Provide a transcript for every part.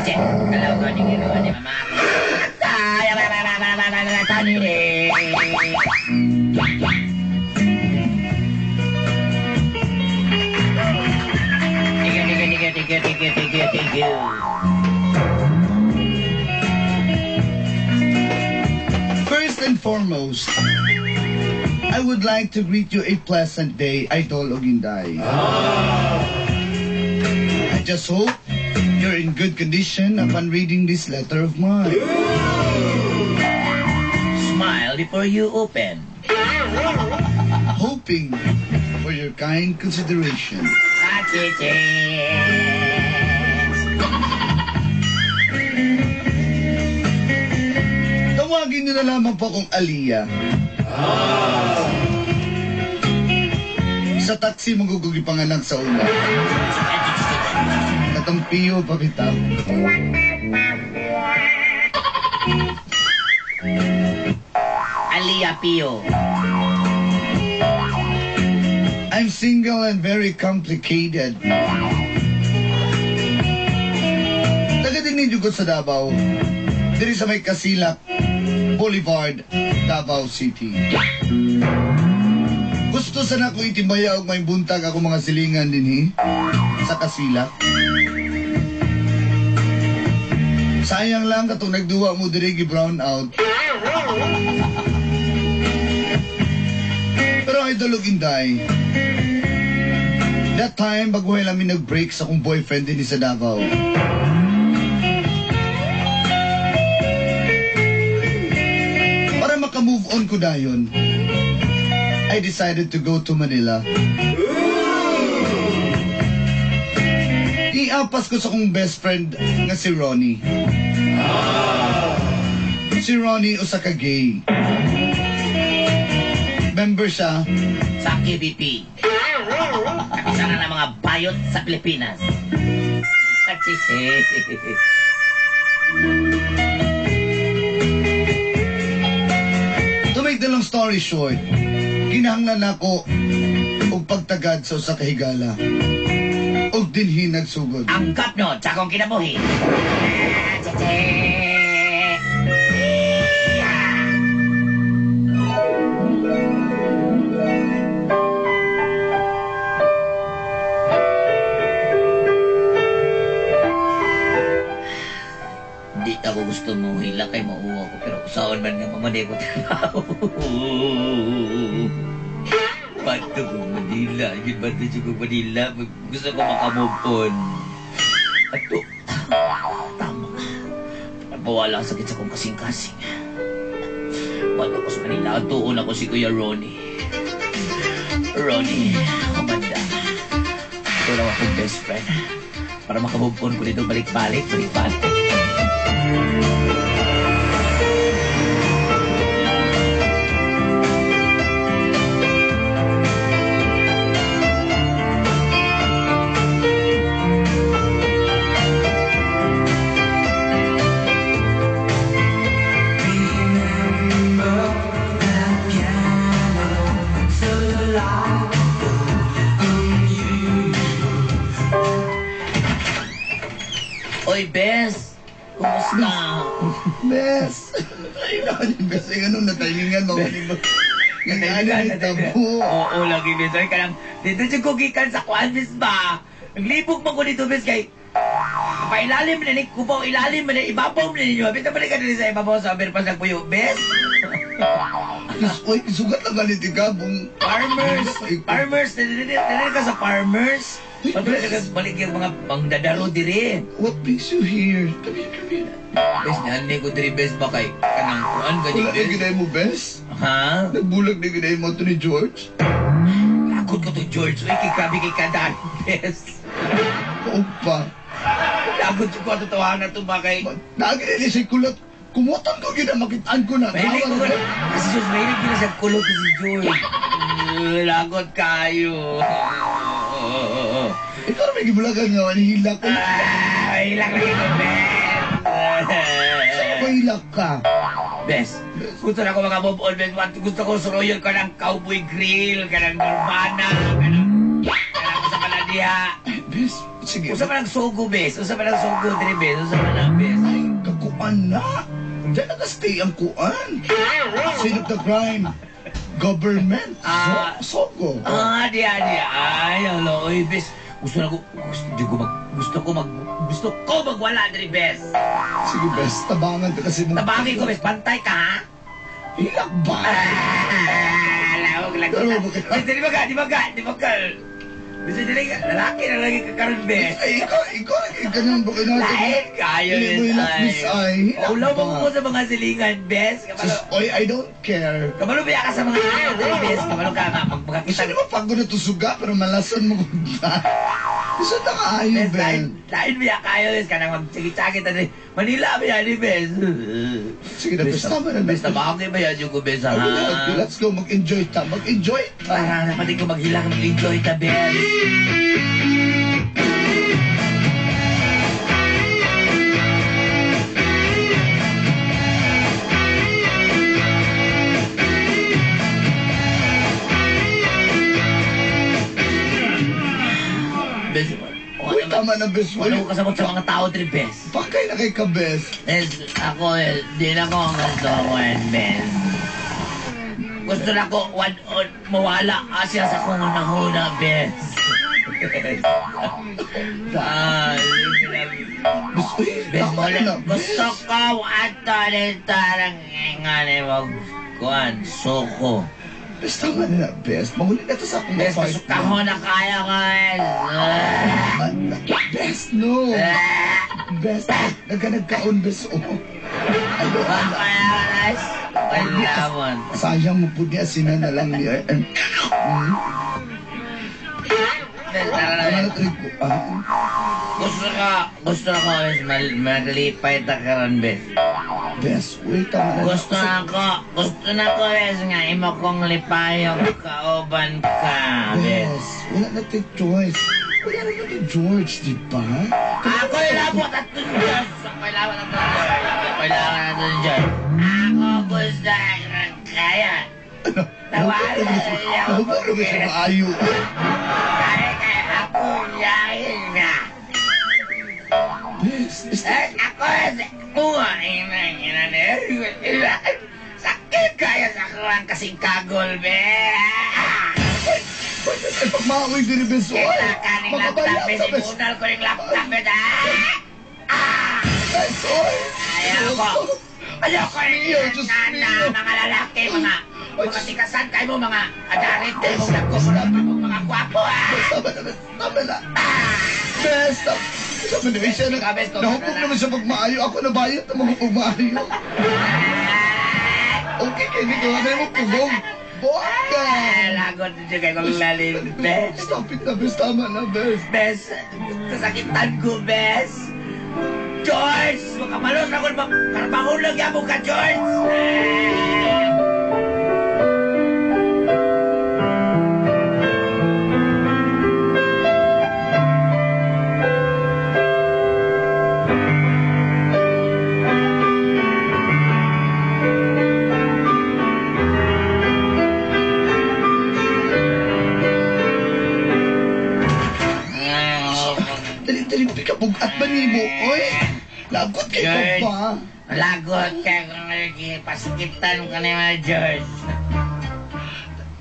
Thank you. First and foremost, I would like to greet you a pleasant day, Idol Oginday. I just hope you're in good condition upon reading this letter of mine. Smile before you open. Hoping for your kind consideration. Tawagin niyo na lamang po akong Aliyah. Sa taxi magugugi panganak sa una. Katampiyo pa bitaw. Aliyah Pio. I'm single and very complicated. Taga din ninyo ko sa Davao. Diri sa may Kasilak Boulevard, Davao City. Gusto sana ko itimbaya og may buntag ako mga silingan dinhi sa Kasilak. Sayang lang katong nagduwa mo diri gi brown out. Pero Idol og Inday, that time baguhay lang mi nag-break sa akong boyfriend dinhi sa Davao. Para maka-move on ko dayon, I decided to go to Manila. Iapas ko sa akong best friend nga si Ronnie. Si Ronnie usa ka gay. Member siya sa KBP. Kapisanan ng mga bayot sa Pilipinas. To make the long story short, kinahanglan nako og pagtagad sa usa ka higala. Og dinhi nagsugod ang kapno sa akong kinabuhi. Di ako gusto mo hila kay mauwa ko, pero usaon man nga mamanay ko trabaho. Bato ko Manila, yun bato ko Manila. Gusto ko makamove on. Ato, tama. Nagpawala ang sakit sa kong kasing-kasing. Bato ko sa Manila, atuon ako si Kuya Ronnie. Ronnie, kumanda. Ito lang akong best friend. Para makamove on ko dito, balik-balik, balik-balik. Oy, Bes! Kumusta? Bes! Ay, naman yung Bes. Ay, anong natimingan mo? Ngayon, tabo. Oo, lagi, Bes. Ay, kanang, dito siya kugikan sa kuan, Bes ba? Naglibog man ko dito, Bes, kay pailalim na ni, kubaw ilalim na ni, ibabaw na ninyo. Bes, nabalik ka din sa ibabaw sa overpass ng puyo, Bes. Uy, sugat lang galit ikaw. Farmers! Farmers! Dili ka sa farmers! Patuloy ka balik yung mga pangdadaro diri. What brings you here? Come here, come here. Bes, nahanay ko diri, Bes, ba kay kanang kuan gani, Wala na Bes? ginay mo, Bes? Ha? Nagbulag na ginay mo ito ni George? Takot ko to, George. Uy, kay grabe kay kadaan, Bes. Opa. Takot ko ito tawahan na ito ba kay... Naagin na siya kulot. Kumutan ko gina, makitaan ko na. Mahilig ko na. Kasi George, mahilig din siya kulot si George. Lagot kayo. Ikaw na may gibulagan nga, manihila ko. Ah, hilak lagi ko, Bes. Mahilak ka. Bes, gusto na ko mga move on, Bes. Gusto ko suruyon ka ng Cowboy Grill, ka ng Nirvana, ka ng sa diha. Ay, bes, sige. Usa man ang sugo, bes. Usa man ang sugo diri, bes. Usa man ang bes. Ay, kakuan na. Diyan nakastay ang kuan. Scene of the crime. Government. Ah. Sogo. Ah, diha, diha. Ay, alo, oy, bes. Gusto na ko, gusto, di ko mag, gusto ko mag, gusto ko magwala diri, bes. Sige, bes. Tabangan ka kasi mong... Tabangin ko, bes. Pantay ka, ha? Hilak ba? Ah, lawag lang Ano kita. ba Bes, di ba ka, di ba ka, di ba ka. Bes, dili ka, lalaki na lagi ka karon, bes. Ay, ikaw, ganyan ba kayo natin? Lain kayo, Dili mo hilak, bes. Miss Ay. Hilak Ulaw mo ba? ko sa mga silingan, bes. Kabalo, Sus, oy, I don't care. kabalo biya ka sa mga silingan, diri, bes. Kabalo ka, Gusto magkakita. naman pagod na tusuga, pero malasan mo kung Gusto na kaayo, Bes, Ben. lain, lain biya kayo, bes. Kanang magtsigi-tsagi ta diri. Manila biya ni, bes. Sige na, bes. Tama na, Bes, bes. tabangin ba yan yung ko, bes, ha? Ay, wala, let's go. Mag-enjoy ta. Mag-enjoy ta. Para na pati ko maghilak, mag-enjoy ta, bes. Bes, Uy, tama na, bes. wala ko kasabot sa mga tao, diri, bes. Pakay na kay ka, bes. Bes, ako, eh, di na ko ang gusto ko, eh, bes. Gusto na ko, one, on, mawala asya sa kong unang-una, bes. Ah, Bes, uy, bes, tama wala. na, bes. Gusto ko, ato, tarang, nga ni mo, kuan, suko. Bes, tama na, bes. Mahuli na to sa akong Bes, apartment. kasukahon na kaya ko, bes. Ah, bes, no. Ah, Bes, nagka-nagkaon, bes, oh. Ayo, ala. Kaya, bes. Wala mo. Sayang mo po niya, sina na lang niya. Bes, tara na, Tama bes. na tuloy ko. Ah, Gusto ko, bes, maglipay ta karon, bes. bes, uy, tama na. Gusto na ko, bes, nga imo kong lipayong kauban ka, bes. Bes, wala na tayo choice. Wala naman ni George, di ba? Ako'y labot at dun Diyos. Ako'y labot at dun Diyos. Ako'y labot at dun Diyos. Ako gusto kaya. Ano? Tawanan niya ako. Nahubog na siya maayo. Kaya kaya ako yain nga. Bes, is Eh, ako sa ina, ina, ina, sakit kaya sa kuwang kasing kagol, be. Ay, pagmaoy din ni Bes, oy. Kita ka ning laptop, Makabaya be. sa Bes. Sinunal ko ning laptop, be. Ah! Bes, oy. Ayoko. Ayoko Mio, Diyos na, na, mio. mga lalaki, mga tikasan kayo mo, mga adarit kayo mo, dagko mo na mga gwapo, ah! Bes, tama na, Bes. Tama na. Bes, tama. Tama na, siya na. Bes, ko- Nahubog naman siya pagmaayo. Ako nabayot na mahubog maayo. Okay, kay Nico. Ano mo pugong? Bongga! Ah, lagot na siya kayo kong lalim, bes. Stop it na, Bes. Tama na, Bes. Bes, kasakitan ko, bes. George! Makamalos na ko, karabahon lang yamo ka, George! Dali-dali, pikabugat ba ni mo, oy? Lagot kay ka George. ba? Lagot ka kung pasakitan ka ni mga George.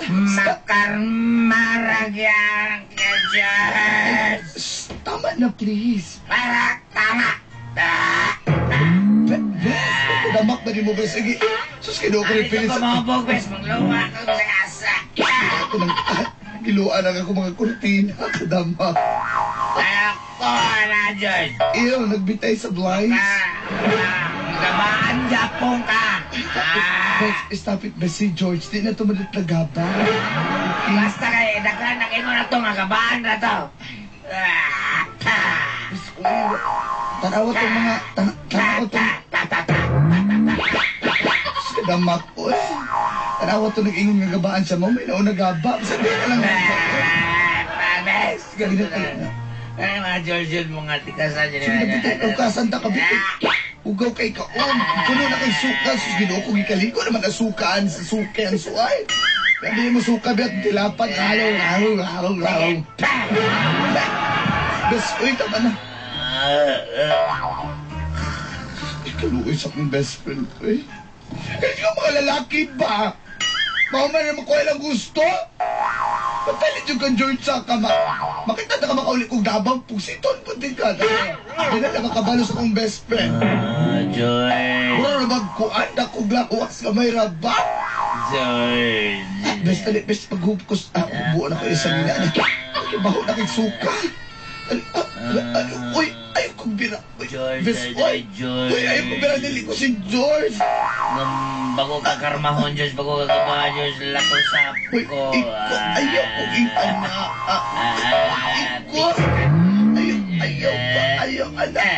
Makarmaragyan ka, George! Shh, tama na, please. Para tama! Ah! Bes, damak na ni mo, Bes. Sige, sus, kinuha ko rin Ano pilit ito sa... kumabog, bes? Mangluwa ka sa asa. Ako nang... Giluan ang ako mga kurtina, kadamak. Ako na, George! Ew, nagbitay sa blinds. Gabaan Japon ka! Ah! Bes, stop it, Bes. Si George, di na tumalit na gaba. Okay? Basta kay daghan na kayo na to, nga gabaan na to. Ah! Ah! Bes, uy, tanawa tong mga... Tanawa tong... Sus, kadamak, uy. Tanawa tong nag-ingon nga gabaan siya mo. May nauna gaba. Basta di na lang. Ah, bes! Sige na, Ay, mga George yun, mga tikasan yun. Sige na, bitay. Ugasan ta ka, bitay. Ugaw kay kaon. Puno na kay suka. Sus, Ginoo ko gikaliko naman asukaan sa suka ang suay. Sabi mo suka biya tilapan. Halo, halo, halo, halo. Bes, uy, tama na. Ikaluoy sa akong best friend, uy. Kasi yung mga lalaki ba? Mao man na makuha lang gusto. Papalit yung kang George sa kama. Makita na ka makauli kong dabang pusiton po din ka. Hindi na makabalo sa akong best friend. Ah, George. Mura na magkuan na kong lawas ka may raba. George. Best dali, best paghubkos. Ah, buo na ko isang ina. Baho na kay suka. Uy, ayaw kong bira. Uy, George, best, uy. George. Uy, ayaw kong bira. Dili ko si George. Ngam, bago ka karmahon, George, bago ka kapaha, George, lato sa Uy, ko. iko, ayaw kong ingana. Iko. Ayaw, ayaw ba? Ayaw, ana.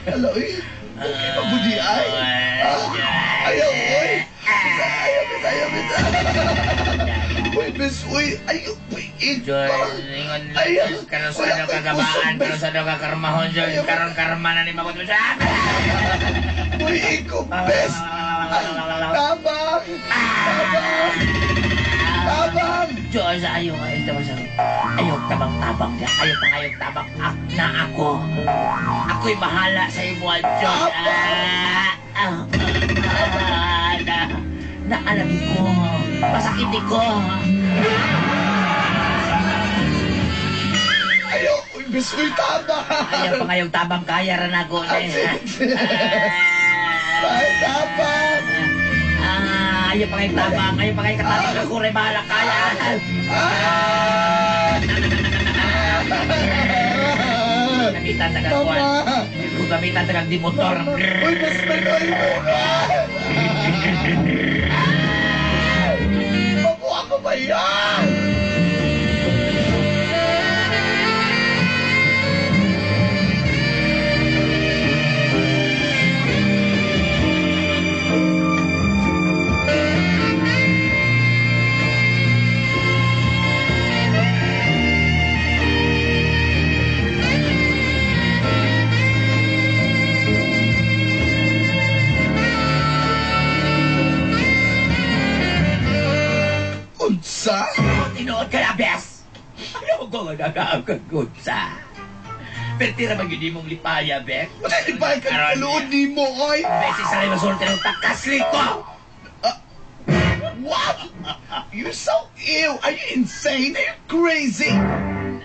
Ala, uy. Okay, mabudi ay. Ayaw, uy. Ayaw, ayaw, ayaw. Uy, bes, uy, ayaw, uy, iko. George, ingon, Ayaw. karon sa Wala ano ko'y kagabaan, kusog, karon sa ano kakarmahon, George, Ayaw. karon karma na ni Magot. Uy, iko, bes. Tabang! Tabang! Tabang! George, ayaw, ayaw, tabang sa ayaw, tabang-tabang niya. Ayaw pang ayaw, tabang. Ah, na ako. Ako'y bahala sa imo, George. Ah, ah, ah, na, naalagi ko. Masakit ko. Ayaw, uy, bes, uy, tabang! Ayaw pang ayaw tabang, kaya ra na ako. Ay, tabang! Ah, ayaw pang ayaw tabang, ayaw pang ayaw katabang. Ako rin bahala, kaya. Ah! Gamitan tagang kuwan. Mama! Gamitan tagang di motor. Uy, best friend, uy, Mabuha ko ba yan? Unsa? Tinuod ka na, bes! Ano ko nga nagkakagunsa? Pero tira ba yun mong lipaya, bes? Wala di ba ka kaluod ni mo, oy? Bes, isa lang masulti ng takasli ko! What? You're so ill. Are you insane? Are you crazy?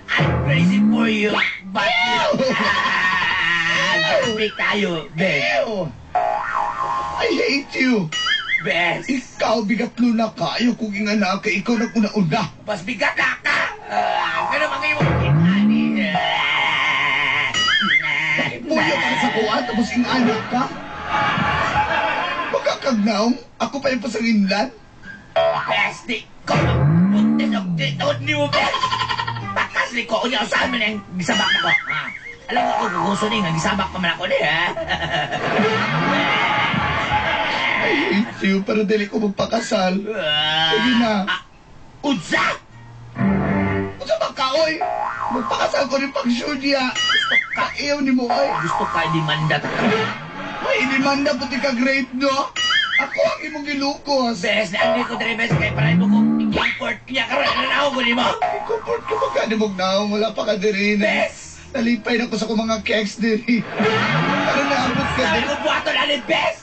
I'm crazy for you, but... Ew! Ah, break tayo, bes. Ew! I hate you. Bes! Ikaw, bigat luna ka. Ayaw kong ingana ka. Ikaw nag-una-una. Mas bigat na ka! Ah, ganun ang iyong ani. Puyo ka sa kuha, tapos ingana ka. Magkakagnaong, ako pa yung pasanginlan. Bes, di ko mapuntis og tituod ni mo, bes! Pakasli ko, unya usahan man ang gisabak na ko. Ha? Alam mo ako, gusto ni nga gisabak pa man ako ni, ha? I hate you, pero dili ko magpakasal. Sige na. Ah, unsa? Unsa ba ka, oy? Magpakasal ko rin pag sure niya. Gusto ka, Ayaw ni mo, oy. gusto ka demanda ta ka. May inimanda puti ka grape, no? Ako ang imong gilukos. Bes, naangay ko diri, bes, kay para mo kong i-comfort niya karon ano na ako nimo. I-comfort ko magkano mong naong, wala pa ka diri na. Bes! Nalipay na ko sa akong mga keks diri. Ano naabot ka Sabi diri? ko buhaton ani, bes!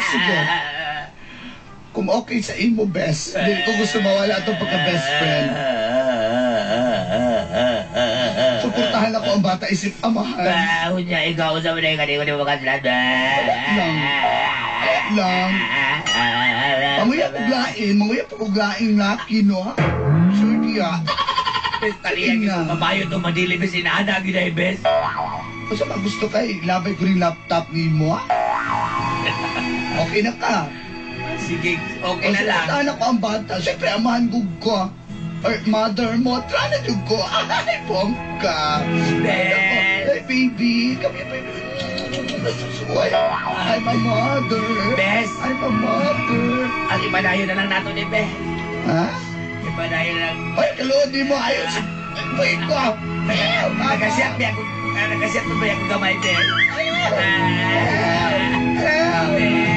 Sige. Kung okay sa imo, best, dili ko gusto mawala atong pagka-best friend. Suportahan ako ang bata isip amahan. Ah, unya ikaw sa mga kani ko di mo makaslan. Lang. Lang. Manguya og lain, manguya og lain laki, no? Sure diya. Bes, taliya Ina. gid mabayo to madili bes inaana gid ay bes. Kung sa gusto kay, labay ko rin laptop ni mo, ha? Okay na ka. Sige, okay na lang. Suportahan ako ang bata. Siyempre, amahan ko ko. Or mother mo, tara na jud ko. Ay, bongga. Bes. Ay, baby. Come here, baby. Ay, I'm a mother. Bes. I'm a mother. Ang ibadayo na lang nato ni bes. Ha? Ibadayo na lang. Ay, kaluod ni mo. Ayos. Ay, ko. Nagasiyak biya ko. Nagasiyak pa ba ako gamay bes? Help!